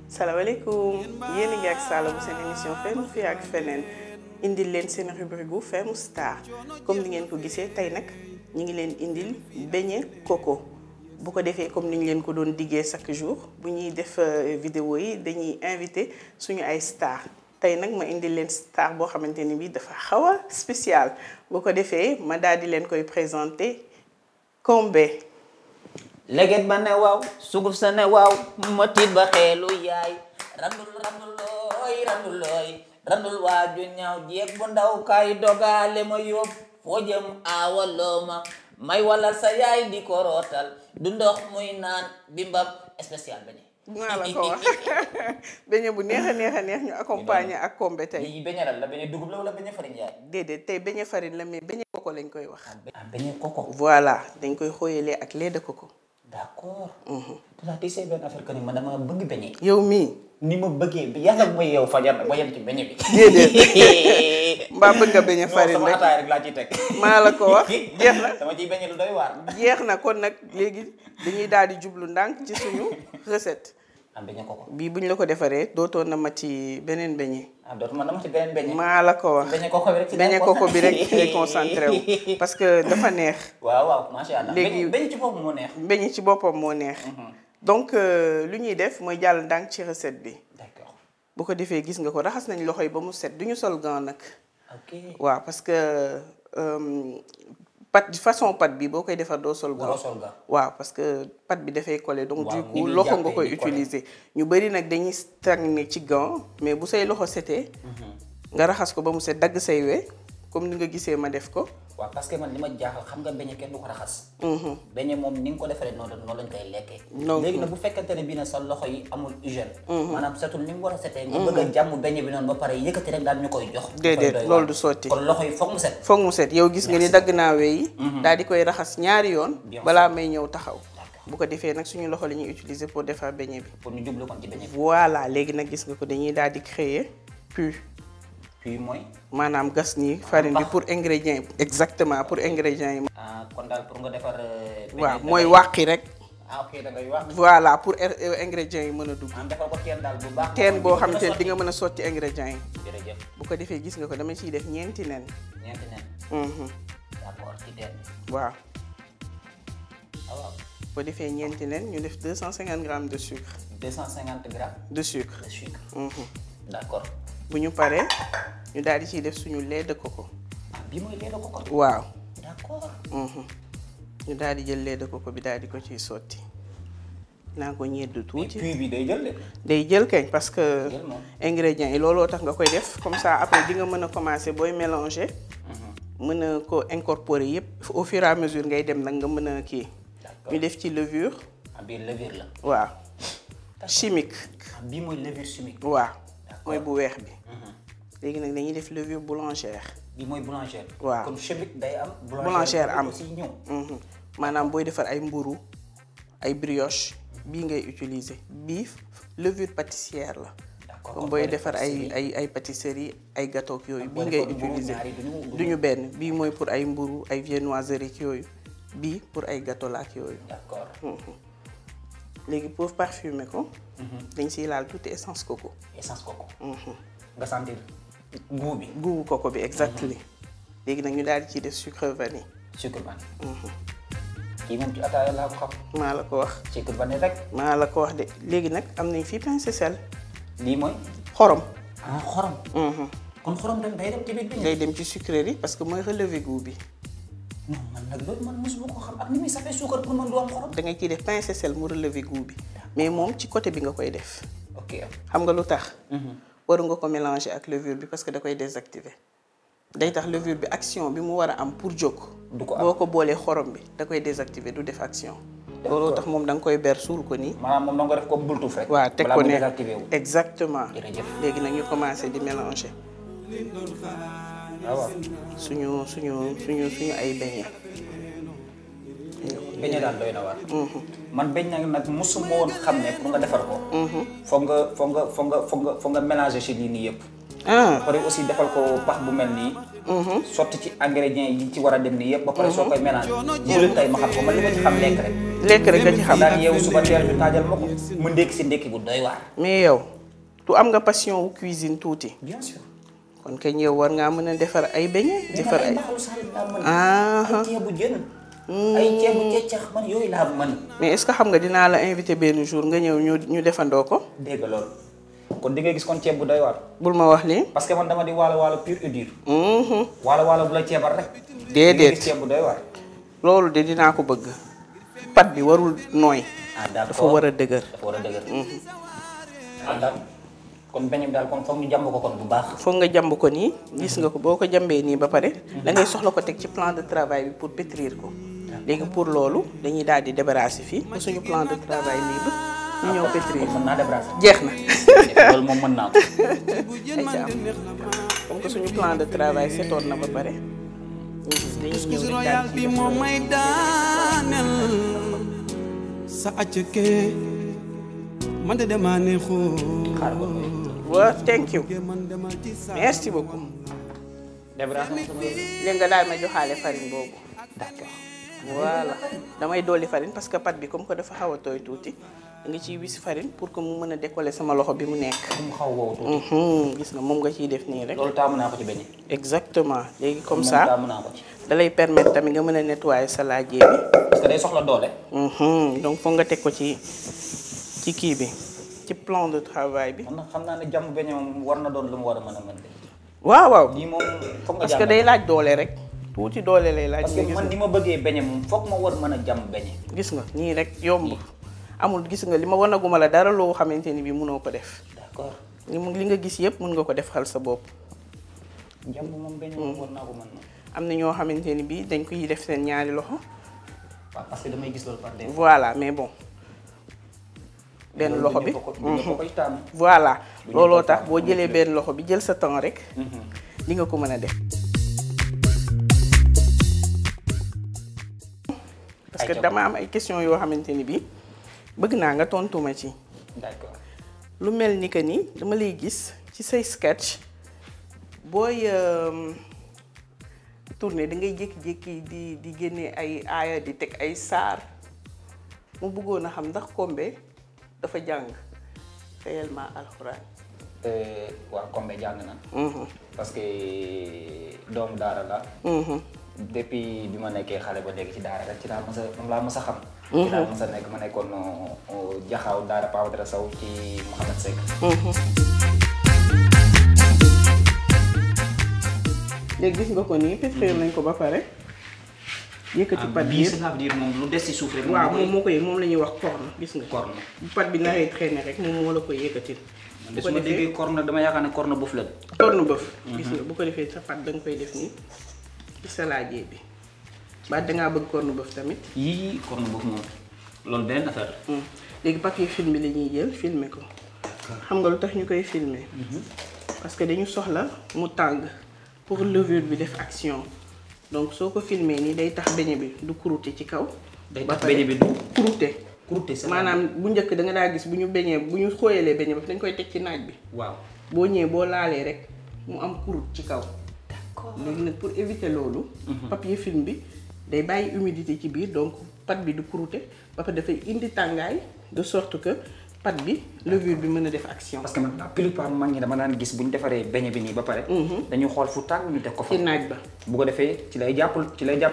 salaamaaleykum yéen a ngi ak Sala bu seen émission Femme fii ak feneen indil leen seen rubrique gu Femme Star comme ni ngeen ko gisee tey nag ñu ngi leen indil beignet coco bu ko defee comme ni ñu leen ko doon diggee chaque jour bu ñuy def vidéo yi dañuy invité suñu ay star tey nag ma indil leen star boo xamante ni bii dafa xaw a spécial bu ko defee ma daal di leen koy présenté Combé. leget ba ne waaw suguf sa ne waaw ma tiit ba xeelu yaay randul waaju ñaaw jeeg bu ndaw kay dogale ma yóbbu foo jëm awaloo ma may walal sa yaay di ko rootal du ndox muy naan bimbab spécial beñe maa la ko wax beñe bu neex a neex ñu accompagner ak Combé tey. lii beñe la beñe dugub la wala beñe farine yaay. déedéet tey beñe farine la mais beñe coco lañ koy wax. beñe coco. voilà dañ koy xooyalee ak lait de coco. d'accord. tu sais benn affaire que ni man dama bëgg beñe. yow mii. ni ma bëggee bi yàlla mooy yow fajar nag ba yem ci beñe bi. déedéet mbaa bëgg nga beñe farine sama ataay rek laa ciy teg. maa la ko wax jeex na. dama ciy beñe lu doy waar. jeex na kon nag léegi dañuy daal di jublu ndànk ci suñu recette. am beñe coco. bii buñ la ko defaree dootoo na ma ci beneen beñe. dootuma dama ci beneen beñe. maa la ko wax beñe coco bi rek ci beñe coco bi rek ci lay concentré wu parce que dafa neex. waaw macha allah. léegi beñe ci boppam moo neex. beñe ci boppam moo neex. donc lu ñuy def mooy jàll ndànk ci recette bi. d'accord. bu ko defee gis nga ko raxas nañ loxo yi ba mu set duñu sol gant nag. ok waaw parce que façon pâte bi boo koy defar doo sol gant. waaw parce que pâte bi dafay coller donc du coup loxo nga koy utiliser. ñu bëri nag dañuy stagner ci gant mais bu say loxo setee nga raxas ko ba mu set dagg say we comme ni nga gisee ma def ko. waaw parce que man li ma jaaxal xam nga beñe kenn du ko raxas. beñe moom ni nga ko defaree noonu lañ koy lekkee. léegi nag bu fekkente ne bii nag sa loxo yi amul hygiène. maanaam setul ni mu war a setee. nga bëgg a jàmm beñe bi noonu ba pare yëkkati rek daal ñu koy jox. déedéet loolu du sotti. kon loxo yi foog mu set. foog mu set yow gis nga ni dagg naa we yi. daal di koy raxas ñaari yoon. balaa may ñëw taxaw. bu ko defee nag suñu loxo la ñuy utiliser pour defar beñe bi. pour ñu jublu kon ci beñe bi. voilà léegi nag gis nga ko dañuy daal di créer puis. puis mooy. maanaam gas nii farine bi pour ingrédients yi. exactement pour ingrédients yi. kon daal pour nga defar. waaw mooy wàqi rek. ok da ngay wàq. voilà pour ingrédients yi mën a dugg. defar ko teen daal bu baax. teen boo xam te ne di nga mën a sotti ingrédients yi. jërëjëf. bu ko defee gis nga ko dama ciy def ñeenti nen. ñeenti nen. d'accord ci teen bi. waaw. waaw. bu ko defee ñeenti nen ñu def 250 grammes de sucre. 250 grammes. de sucre. de sucre. d'accord. bu ñu paree ñu daal di ciy def suñu lait de coco. bii mooy lait de coco. waaw. d'accord. ñu daal di jël lait de coco bi daal di ko ciy sotti. naa ko ñedd tuuti. puis bi day jël de. day jël kañ parce que ingrédients yi looloo tax nga koy def comme ça après di nga mën a commencer booy mélanger. mën a ko incorporer yépp au fur et à mesure ngay dem nag nga mën a kii. ñu def ci levure. bii levure la. waaw. chimique. bii mooy levure chimique. waaw mooy bu weex bi. léegi nag dañuy def levure boulangère. bii mooy boulangère. waaw kon chimique day am. boulangère am aussi ñëw. maanaam booy defar ay mburu ay brioche bii ngay utiliser bii levure pâtissière la. comme booy defar ay pâtisserie ay gâteau yooyu bii ngay utiliser. duñu benn bii mooy pour ay mburu ay viennoiserie yooyu bii pour ay gâteau la ak yooyu. d'accord. léegi pour parfumer ko. dañ siy laal tuuti essence coco. essence coco. nga sentir goût bi. goût coco bi exactement. léegi nag ñu daal di ciy def sucre vanille. sucre vanille. kii moom ci ataaya laa ko xam. maa la ko wax. sucre vanille rek. maa la ko wax de léegi nag am nañ fii pincé sel. lii mooy. xorom. xorom. kon xorom tamit day dem ci biir bi. day dem ci sucrerie parce que mooy relever goût bi. non man nag loolu man mosuma ko xam ak ni muy safee suukar pour man du am xorom. da nga ciy def pincé sel mu relever goût bi mais moom ci côté bi nga koy def. ok xam nga lu tax. waru nga ko mélanger ak levure bi parce que da koy désactiver. day tax levure bi action bi mu war a am pour jóg. du ko am boo ko boolee xorom bi da koy désactiver du def action. looloo tax moom da nga koy ber suul ko nii. maanaam moom da nga def ko bultuf rek. waaw teg ko ne exactement. léegi nag ñu commencé di mélanger. waaw. suñu ay beignet. beñe daal doy na waar. man beñ nag mosuma woon xam ne pour nga defar ko. foog nga mélanger ci lii nii yëpp. ba pare aussi defal ko pax bu mel nii. sotti ci ingrédients yi ci war a dem nii yëpp. ba pare soo koy mélange. bu tey ma xam ko man li ma ci xam lekk rek. lekk rek nga ci xam. daan yeewu suba teel ñu taajal ma ko. mu ndékki si ndékki bu doy waar. mais yow tu am nga passion wu cuisine tuuti. bien sûr. kon kañ yow war ngaa mën a defar ay beñe. defar ay mbaxalu saret laa mën. ay ceebu jën. ay ceebu keccax man yooyu laa mën. mais est-ce que xam nga dinaa la invité benn jour nga ñëw ñu defandoo ko. dégg nga loolu. kon di nga gis kon ceeb bu doy waar. bul ma wax lii. parce que man dama di waalo pur et dur. waalo bu la ceebal rek. déedéet di nga gis ceeb bu doy waar. loolu de dinaa ko bëgg. pat bi warul nooy. d'accord dafa war a dëgër. dafa war a dëgër. daal kon beñe bi daal kon foog ñu jàmb ko kon bu baax. foog nga jàmb ko nii gis nga ko boo ko jàmbee nii ba pare. da ngay soxla ko teg ci plan de travail bi pour pétrir ko. léegi pour loolu dañuy daal di débarrasser fii ba suñu plan de travail libre ñu ñëw pétrir. mën naa débarrasser. jeex na. loolu moom mën naa ko. ay ca am comme que suñu plan de travail setoon na ba pare. dañuy ñëw rek daal ci sa acceke man de dama neexoo. xaar ko. waaw thank you merci beaucoup. léegi nga daal ma joxaale farine boobu. d'accord. voilà damay dolli farine parce que pâte bi comme que dafa xaw a tooy tuuti da nga ciy wis farine pour que mu mën a décoller sama loxo bi mu nekk. mu xaw wow tuuti. gis nga moom nga ciy def nii rek. loolu taamu naa ko ci beñe. exactement léegi comme ça taamu naa ko ci. da lay permettre tamit nga mën a nettoyer saladier bi. parce que day soxla doole. donc foog nga teg ko ci kii bi ci plan de travail bi. man nag xam naa ne jàmm beñe moom war na doon lu mu war a mën a mën de. waaw. lii moom foog nga parce que day laaj doole rek. tuuti doole lay laaj. parce que man ni ma bëggee beñe moom foog ma war mën a jàmm beñe. gis nga nii rek yomb. amul gis nga li ma wanaguma la dara loo xamante ni bii mënoo ko def. d'accord. li nga gis yëpp mën nga ko defal sa bopp. jàmm moom beñe moom war naa ko mën na. am na ñoo xamante ni bii dañ koy def seen ñaari loxo. waaw parce que damay gis loolu par des. voilà mais bon. benn loxo bi koy tàmm. voilà looloo tax boo jëlee benn loxo bi jël sa temps rek. li nga ko mën a def. parce que dama am ay question yoo xamante ni bii bëgg naa nga tontu ma ci. d'accord. lu mel ni que ni dama lay gis ci say sketch booy tourner da ngay jékki-jékki di génne ay aaya di teg ay saar mu bëggoon a xam ndax Combé dafa jàng réellement alxuraan. waaw Combé jàng na. parce que doomu daara la. depuis bi ma nekkee xale ba léegi ci daara rek ci laa mës a moom laa mës a xam. ci laa mës a nekk ma nekkoon jaxaaw daara Paa Wadara Sow ci Mouhamed Seck. léegi gis nga ko nii pétrir nañ ko ba pare. yëkkati pat bi cela veut dire moom lu des ci suuf rek. waaw moom la ñuy wax corne gis nga. corne bu pat bi naree traîner rek moom moo la koy yëkkatil. bu ko defee su ma déggee corne dama yaakaar ne corne bëf la. corne bëf. gis nga bu ko defee sa pat da nga koy def nii ci saladier bi ba dangaa bëgg corne bëf tamit. yii corne bëf moom loolu beneen affaire. léegi papier film bi la ñuy jël filmer ko. xam nga lu tax ñu koy filmer. parce que dañu soxla mu tàng pour levure bi def action. donc soo ko filmé nii day tax beñe bi du croûter ci kaw. day tax beñe bi du croûter. croûter maanaam bu njëkk da nga daa gis bu ñu beñee bu ñu xóoyalee beñe ba dañ koy teg ci naaj bi. waaw boo ñëwee boo laalee rek mu am croûte ci kaw. d'accord léegi nag pour éviter loolu. papier film bi day bàyyi humidité ci biir donc pâte bi du croûter ba pare dafay indi tàngaay de sorte que pâte bi levure bi mën a def action. parce que man la plupart mag ñi dama daan gis bu ñu defaree beñe bi nii ba pare. dañuy xool fu tàng ñu teg ko fa. ci naaj ba. bu ko defee ci lay jàpp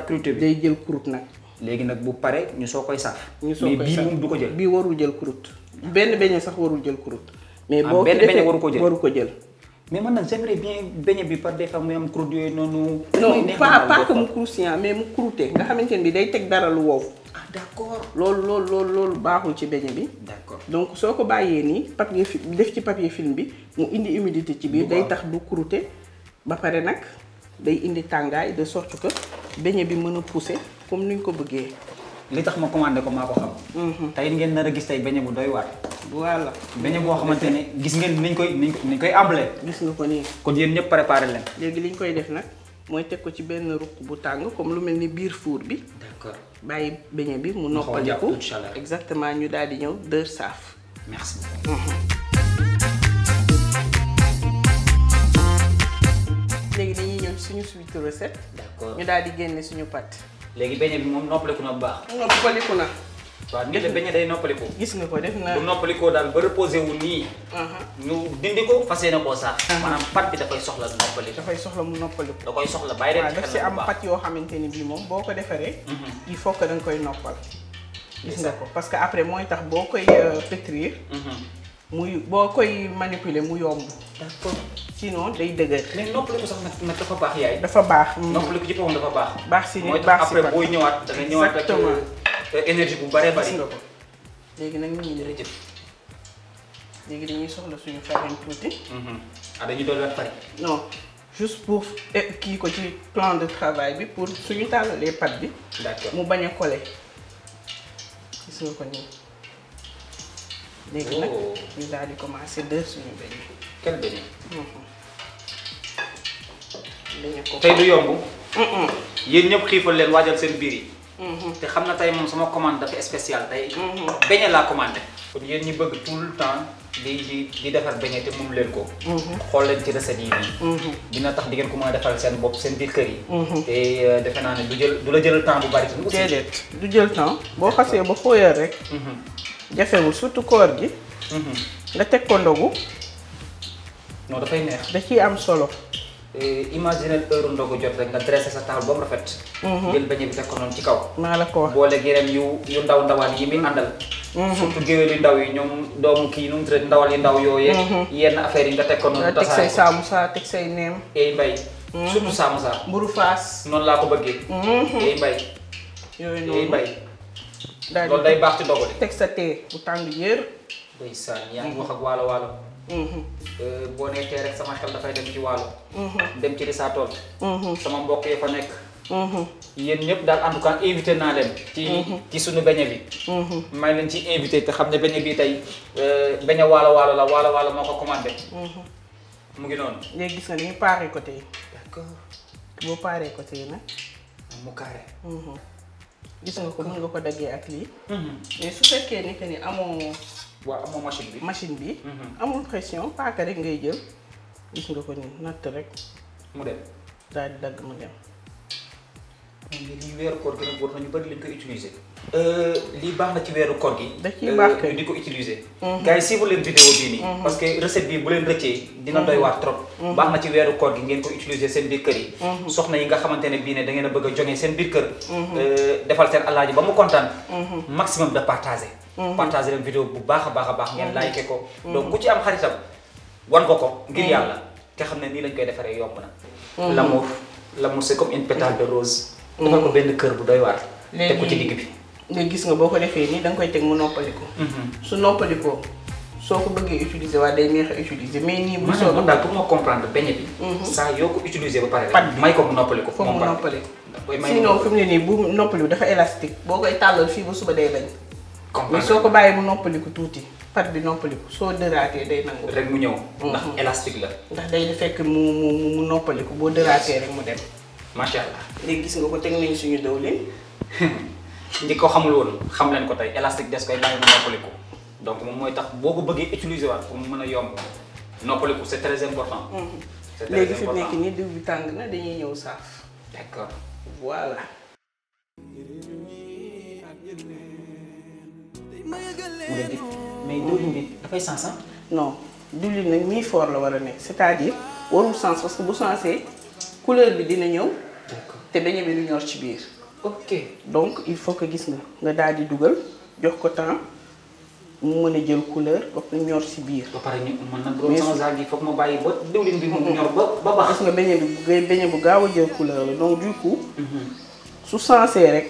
croûte bi. day jël croûte nag. léegi nag bu pare ñu soo koy saaf. ñu soo koy saaf mais bii moom du ko jël. bii warul jël croûte. benn beñe sax warul jël croûte. mais boo benn beñe waru ko jël. mais man nag j'aimerais bien beñe bi par des fois muy am croûte yooyu noonu. non pas que mu croustillant mais mu croûté nga xamante ne bi day teg dara lu wow. ah d'accord. loolu baaxul ci beñe bi. d'accord donc soo ko bàyyee nii papier def ci papier film bi mu indi humidité ci biir day tax du croûté ba pare nag day indi tàngaay de sorte que beñe bi mën a pousser comme ni ñu ko bëggee. li tax ma commandé ko maa ko xam. tey ngeen nar a gis tey beñe bu doy waar. voilà beñe boo xamante ne gis ngeen niñ koy emballé. gis nga ko nii. kon yéen ñëpp préparé leen. léegi li ñu koy def nag mooy teg ko ci benn ruq bu tàng comme lu mel ni biir four bi. d'accord bàyyi beñe bi mu noppaliku. exactement ñu daal di ñëw dër saaf. merci beaucoup. suñu suite recette. d'accord ñu daal di génne suñu pâte. léegi beñe bi moom noppaliku na bu baax. noppaliku na. waaw nit la beñe day noppaliku. gis nga ko def na. bu noppalikoo daal ba reposé wu nii. ñu dindi ko fas yéene koo sax. maanaam pâte bi dafay soxla noppaliku. dafay soxla mu noppaliku. da koy soxla bàyyi leen daf si am pâte yoo xamante ni bii moom boo ko defaree. il faut que da nga koy noppal. gis nga ko parce que après mooy tax boo koy pétrir. muy boo koy manipuler mu yomb. d'accord sinon day dëgër. mais noppaliku sax nag dafa baax yaay. dafa baax. noppaliku ci boppam dafa baax. baax si nit mooy tax baax si après booy ñëwaat da nga ñëwaat ak énergie bu bëree bëri. gis nga ko léegi nag ñu ngi jërëjëf. léegi dañuy soxla suñu farine tuuti. ah dañuy dolliwaat farine. non juste pour kii ko ci plan de travail bi pour suñu tàllalee pâte bi. d'accord mu bañ a coller. gis nga ko nii. léegi nag ñu daal di commencer dër suñu beñe. quel beñe. beñe ko tey du yomb. yéen ñëpp xiifal leen waajal seen biir yi. te xam na tey moom sama commande dafa spécial tey. beñe laa commandé. kon yéen ñi bëgg tout le temps di defar beñe te mënu leen ko. xool leen ci recette yi nii. dina tax di ngeen ko mën a defal seen bopp seen biir kër yi. te defe naa ne du la jël temps bu bari. déedéet du jël temps boo xasee ba xóoyal rek. jafewul surtout koor gi. nga teg ko ndogu. non dafay neex. da ciy am solo. imaginer heure ndogu jot rek nga dressé sa table ba mu rafet. jël beñe bi teg ko noonu ci kaw. maa la ko wax boole yeneen yu ndaw ndawaan yi muy àndal. surtout géwél yu ndaw yi ñoom doomu kii nu mu tuddati ndawal yu ndaw yooyu. yenn affaire yi nga teg ko noonu. nga teg say saamusa teg say neem. mbay. surtout saamusa. mburu faas. noonu laa ko bëggee. mbay. yooyu noonu mbay. daal di loolu day baax ci ndogu li. teg sa tee bu tàng yër. ndeysaan yaa ngi wax ak waalo waalo. boo nekkee rek sama xel dafay dem ci waalo. dem ci risaatool. sama mbokk yi fa nekk. yéen ñëpp daal en tout cas invité naa leen. ci suñu beñe bi. may leen ci invité te xam ne beñe bi tey beñe waalo waalo la waalo waalo moo ko commandé. mu ngi noonu. léegi gis nga ni ñu paaree côté yi. d'accord. boo paaree côté yi nag. mu carré. gis nga ko mën nga ko daggee ak lii. mais su fekkee ni que ni amoo. waaw amoo machine bi. machine bi. amul pression paaka rek ngay jël. gis nga ko nii natt rek. mu dem. daal di dagg mu dem. lii weeru koor gi nag war nañu bëri lañ koy utiliser. lii baax na ci weeru koor gi. da ciy baax kay di ko utiliser. gars yi suivre leen vidéo bii nii. parce que recette bi bu leen rëccee. dina doy waar trop. baax na ci weeru koor gi ngeen ko utiliser seen biir kër yi. soxna yi nga xamante ne bii ne da ngeen a bëgg a joŋee seen biir kër. defal seen alaaji ba mu kontaan. maximum de partager. partager leen vidéo bu baax a baax ngeen like ko. donc ku ci am xaritam wan ko ngir yàlla te xam ne nii lañ koy defaree yomb na. l'amour c'est comme une pétale de rose. defal ko benn kër bu doy waar. teg ko ci digg bi. léegi gis nga boo ko defee nii da nga koy teg mu noppaliku. su noppalikoo soo ko bëggee utiliser waa day neex a utiliser mais nii bu soobee. man daal pour ma comprendre beñe bi. saa yoo ko utiliser ba pare. pat bi may ko mu noppaliku. foog mu noppaliku. sinon fi mu ne nii bu noppaliku dafa élastique boo koy tàllal fii ba suba day bañ. mais soo ko bàyyee mu noppaliku tuuti pat bi noppaliku soo dëraatee day nangu. rek mu ñëw. ndax élastique la. ndax day fekk mu noppaliku boo dëraatee rek mu dem. macha allah. léegi gis nga ko teg nañ suñu dëwlin. ñi ko xamul woon xam leen ko tey élastique des koy bàyyi mu noppaliku donc moom mooy tax boo ko bëggee utiliser waat pour mu mën a yomb noppaliku c'est très important. c'est très léegi fi mu important nekk nii diw bi tàng na dañuy ñëw saaf. d'accord. voilà. mais diwlin bi dafay sens ah. non diwlin nag mi fort la war a nekk c'est-à-dire warul sens parce que bu sensé couleur bi dina ñëw. d'accord te beñe bi du ñor ci biir. ok. donc il faut que gis nga daal di dugal jox ko temps mu mën a jël couleur ba mu ñor ci biir. ba pare ñu mën na doon sama zaag yi foog ma bàyyi ba diwlin bi mu ñor ba baax. gis nga beñe bu gaaw a jël couleur la donc du coup. su sensé rek.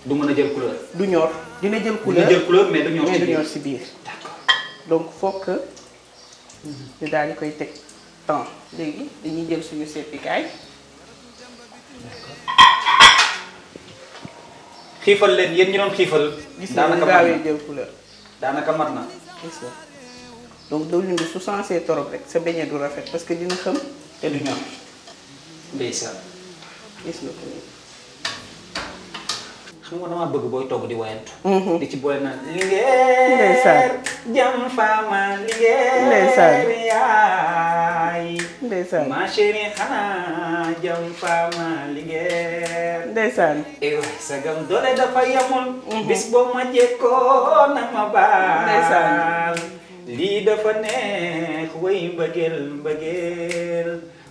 du mën a jël couleur. du ñor dina jël couleur dina jël couleur mais du ñor ci biir. d'accord. donc faut que ñu daal di koy teg temps léegi dañuy jël suñu seppikaay. xiifal leen yéen ñi doon xiifal. gis nga ñu gaawee jël couleur. daanaka mat na. gis nga donc diwlin bi su sensé torop rek sa beñe du rafet parce que dina xam te du ñor. ndeysaan. gis nga ko nii. xam nga dama bëgg booy togg di wayantu. di ci boole naan Ndeysaan. Linguère jam faama Linguère Ndeysaan. yaay Ndeysaan. ma chérie xanaa jam faama Linguère Ndeysaan. waay sagam doole dafa yamul bis boo ma jekkoo na ma baal Ndeysaan. lii dafa neex way mbëggeel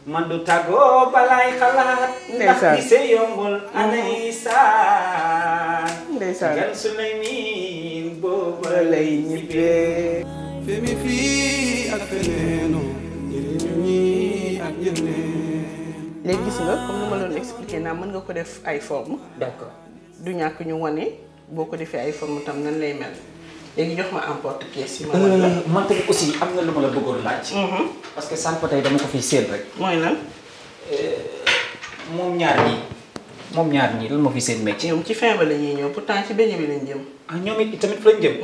man du tàggoo balaay xalaat ndax Ndeysaan. gisee yombul anay saan Ndeysaan. gan su lay miin booba ba lay ñibbee. femi fii ak feneenoo njëriñu ñi ak ñeneen. léegi gis nga comme ni ma doon expliqué naa mën nga ko def ay forme d'accord du ñàkk ñu wane boo ko defee ay forme tam nan lay mel léegi jox ma emporte-pièce yi ma wan la. man tamit aussi am na lu ma la bëggoon laaj parce que sànq tey dama ko fiy séen rek mooy lan. moom ñaar ñii lan ma fi seen métier ñoom ci fin ba la ñuy ñëw pourtant ci beñe bi lañ jëm. ah ñoom it tamit fa lañ jëm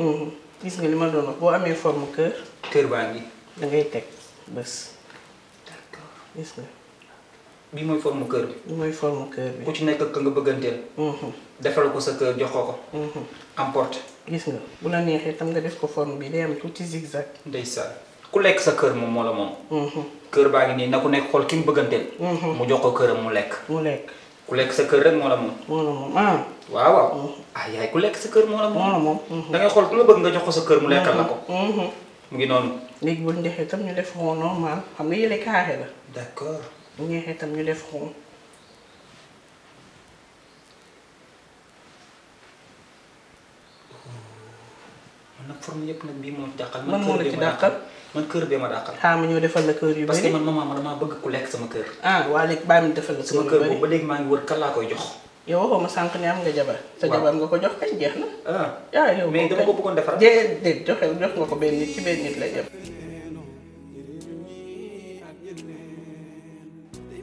gis nga li ma doon wax boo amee forme kër kër baa ngi da ngay teg bés. gis nga bii mooy forme kër bi li mooy forme kër bi. ku ci nekk ka nga bëgganteel defal ko sa kër jox ko emporte gis nga bu la neexee tam nga def ko forme bi day am tuuti zigzag. ndeysaan ku lekk sa kër moom moo la moom kër baa ngi nii na ku nekk xool ki mu bëgganteel mu jox ko këram mu lekk mu lekk. ku lekk sa kër rek moo la moom moo la moom ah. waaw waaw ah yaay ku lekk sa kër moo la moo la moom moom. da ngay xool ku nga bëgg nga jox ko sa kër mu lekkal la ko mu ngi noonu léegi bu ñu defee tam ñu def rond normal xam nga yële carré la. d'accord bu ñu neexee tam ñu def rond. man nag forme yëpp nag bii moo dàqal man moo la ci dàqal. man kër bee ma dàqal xaaral ma ñëw defal la kër yu parce que bëri. man maman damaa bëgg ku lekk sama kër ah waa léegi bàyyi ma defal la sama kër kër yu boobu ba bëri. léegi maa ngi wër kan laa koy jox yow waxoo ma sànq ne am nga jabar. sa Waaw. jabar nga ko jox kañ jeex na. ah yaa yow mais dama ko bëggoon defar déedéet jox nga ko benn nit ci benn nit la jëm.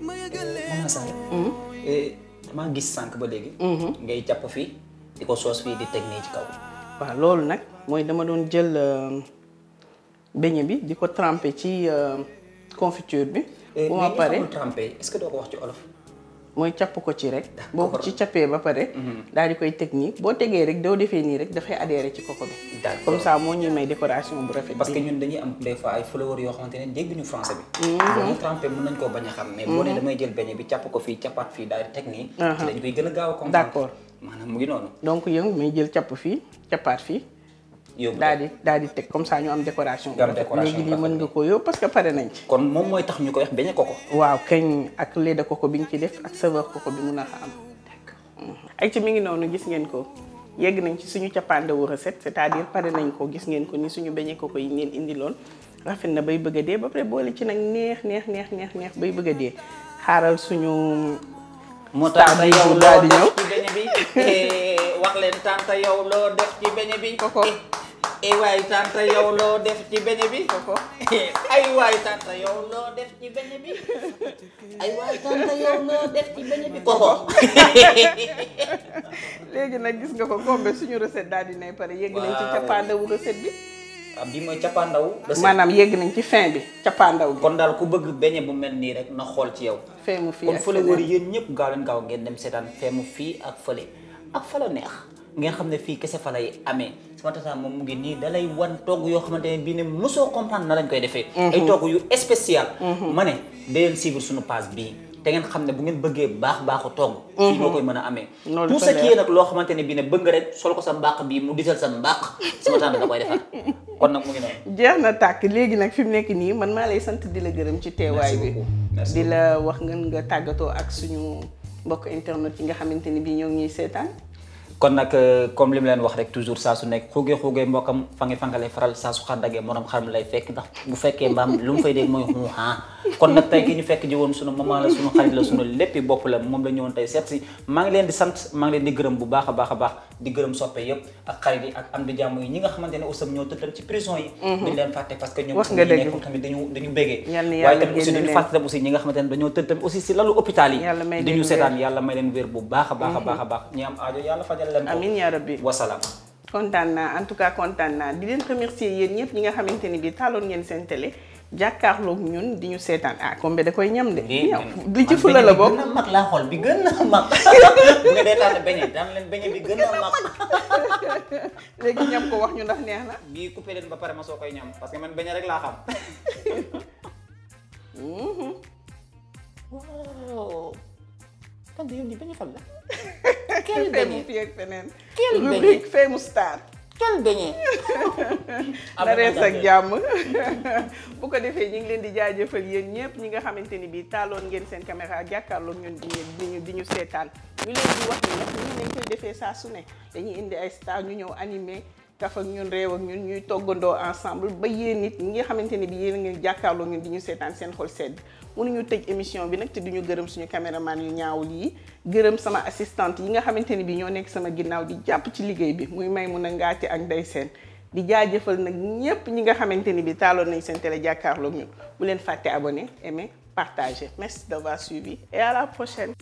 maman Sall damaa gis sànq ba léegi ngay jàpp fii di ko soos fii di teg nii ci kaw waaw loolu nag mooy dama doon jël beignet bi di ko tremper ci confiture bi. bu ma paree mais trempé est-ce que doo ko wax ci olof mooy capp ko ci rek. boo ko ci cappee ba pare. daal di koy teg nii boo tegee rek doo defee nii rek dafay adhéré ci koko bi. D'accord. comme ça moo ñuy may décoration bu rafet. parce que ñun dañuy am des fois ay fleurs yoo xamante ne dégguñu français bi boo ñu trempé mën nañ koo bañ a xam mais boo nee damay jël beignet bi càpp ko fii cappaat fii daal di teg nii ci dañu koy gën a gaaw a comprendre D'accord. maanaam mu ngi noonu donc yow may jël capp fii cappaat fii. yóbbu daal di teg comme ça ñu am décoration. Nga am décoration léegi nii bu mën nga ko yóbbu parce que pare nañ ci. kon moom mooy tax ñu koy wax beignet koko waaw kañ ak lait de coco bi ñu ci def ak saveur coco bi mun a am. ay ci mi ngi noonu gis ngeen ko yegg nañ ci suñu cappaandawu recette c'est-à-dire pare nañ ko gis ngeen ko ni suñu beignet coco yi ngeen indi loon rafet na bay bëgg a dee ba pare boole ci nag neex bay bëgg a dee xaaral suñu. moo tax Star yow bu daal di loo ñëw. def ci beignet bi wax leen tante yow loo def ci beignet bi Coco. waay tante yow loo def ci beignet bi Coco. ay waay tante yow loo def ci beignet bi ay waay tante yow loo def ci beignet bi Coco léegi nag gis nga ko kombe suñu recette daal di nay pare yegg nañ ci Waaw. cappaandawu recette bi. ah bii mooy cappaandaw maanaam yegg nañ ci fin bi cappaandaw gi. kon daal ku bëgg beignet bu mel nii rek na xool ci yow fin mu fii kon ak fële feneen. wër yéen ñëpp gaaw leen gaaw ngeen dem seetaan feemu fii ak fële ak fa la neex ngeen xam ne fii kese fa lay amee sama tata moom mu ngi nii dalay wan togg yoo xamante ne bii ne mosoo comprendre na lañ koy defee ay togg yu spécial ma ne da leen suivre suñu page bii te ngeen xam ne bu ngeen bëggee baaxu togg fii nga koy mën a amee Loolu tout dafa ce qui est nag loo xamante ne bii ne bëgg nga rek sol ko sa mbàq bii mu disal sa mbàq sama tata da koy defar kon nag mu ngi noonu jeex na tàkk léegi nag fi mu nekk nii man maa lay sant di la gërëm ci teewaay bi Merci di la wax ngeen nga tàggatoo ak suñu mbokk internet yi nga xamante ni bii ñoo ngi ñuy seetaan. kon nag comme li mu leen wax rek toujours saa su nekk xuugee mbokkam fange lay faral saa su xaddagee morom xaram lay fekk ndax bu fekkee mbaam lu mu fay dégg mooy xuuxaa kon nag tey ki ñu fekk ji woon sunu maman la sunu xarit la sunu léppi bopp la moom la ñëwoon tey seet si maa ngi leen di sant maa ngi leen di gërëm bu baax a baax di gërëm soppe yëpp ak xarit yi ak am di jàmm yi ñi nga xamante ne aussi ñoo tëddal ci prison yi duñu leen fàtte parce que ñoom wax nga dëgg nekkul tamit dañu béggee Yal na waaye yàlla tamit aussi génne duñu leen. fàtte tamit aussi ñi nga xamante ne dañoo tëdd tamit aussi si lalu hôpital yi Yàlla may di leen ñu wér. seetaan yàlla may leen wér bu baax a baax ñi am aajo yàlla fajal leen ko amiin yaa rabbi. wasalaam kontaan naa en tout cas kontaan naa di leen remercier yéen ñëpp ñi nga xamante ni bii taaloon ngeen seen télé jàkkaarloog ñun di ñu seetaan ah comme da koy ñam de. di ci fula la bokk gën a mag laa xool bi gën a mag. bu nga dee tànn beñe daan leen beñe bi gën a mag. léegi ñam ko wax ñu ndax neex na. bii coupé leen ba pare ma soo koy ñam parce que man beñe rek laa xam. waaw. kan de yow nii beñe fan la. quel beñe fii ak feneen. quel beñe rubrique Femou Star. quel beñe. na rees ak jàmm. bu ko defee ñu ngi leen di jaajëfal yéen ñëpp ñi nga xamante ni bii taaloon ngeen seen caméra jàkkaarloog ñun di ñu seetaan ñu leen di wax ni nag ñu lañ koy defee saa su ne dañuy indi ay star ñu ñëw animé kaf ak ñun réew ak ñun ñuy toggandoo ensemble ba yéen nit ñi nga xamante ni bii yéen a ngi jàkkaarloog ñun di ñu seetaan seen xol sedd mënuñu tëj émission bi nag te duñu gërëm suñu caméraman yu ñaawul yi gërëm sama assistante yi nga xamante ni bii ñoo nekk sama ginnaaw di jàpp ci liggéey bi muy Maymuna Ngaati ak Ndey Seen di jaajëfal nag ñépp ñi nga xamante ni bii taaloon nañ seen télé jàkkaarloog ñun bu leen fàtte abonné aimer partager merci d'avoir suivi et à la prochaine.